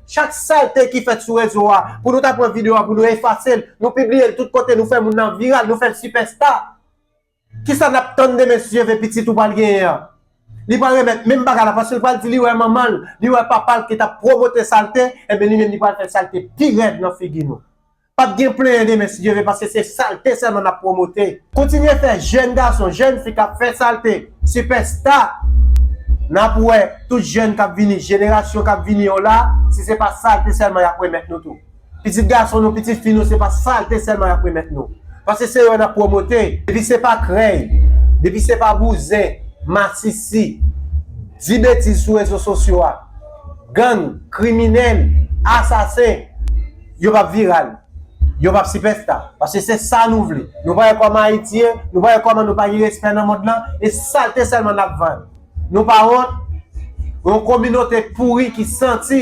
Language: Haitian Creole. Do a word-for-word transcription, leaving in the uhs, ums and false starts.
Chak salte ki fèt sou rezo a, pou nou ta pran videyo a, pou nou efase l, nou pibliye l tout kote, nou fè moun nan viral, nou fè l sipèsta. Kisa n ap tann demen si Dye vle pitit ou pral genyen an? Li pral remèt menm bagay la, paske li pral di li wè manman l, li wè papa l ki t ap pwomote salte, ebyen li menm li pral fè salte pi rèd nan figi nou. P ap gen plenyen demen si Dye vle, paske se salte sèlman n ap pwomote. Kontinye fè jèn gason, jèn fi k ap fè salte, sipèsta. N ap wè tout jèn k ap vini, jenerasyon k ap vini yo la, si se pa salte sèlman y ap remèt nou tou. Pitit gason nou, pitit fi nou, se pa salte sèlman y ap remèt nou. Paske se yo n ap pwomote. Depi se pa krèy, depi se pa bouzen, masisi, di betiz sou rezo sosyo a, gang, kriminèl, asasen, yo p ap viral. Yo p ap sipèsta. Paske se sa nou vle. Nou pa wè kòman Ayiti ye, nou pa wè kòman nou pa gen respè nan mond lan, e salte sèlman n ap vann. Nou pa wont? Yon kominote pouri ki santi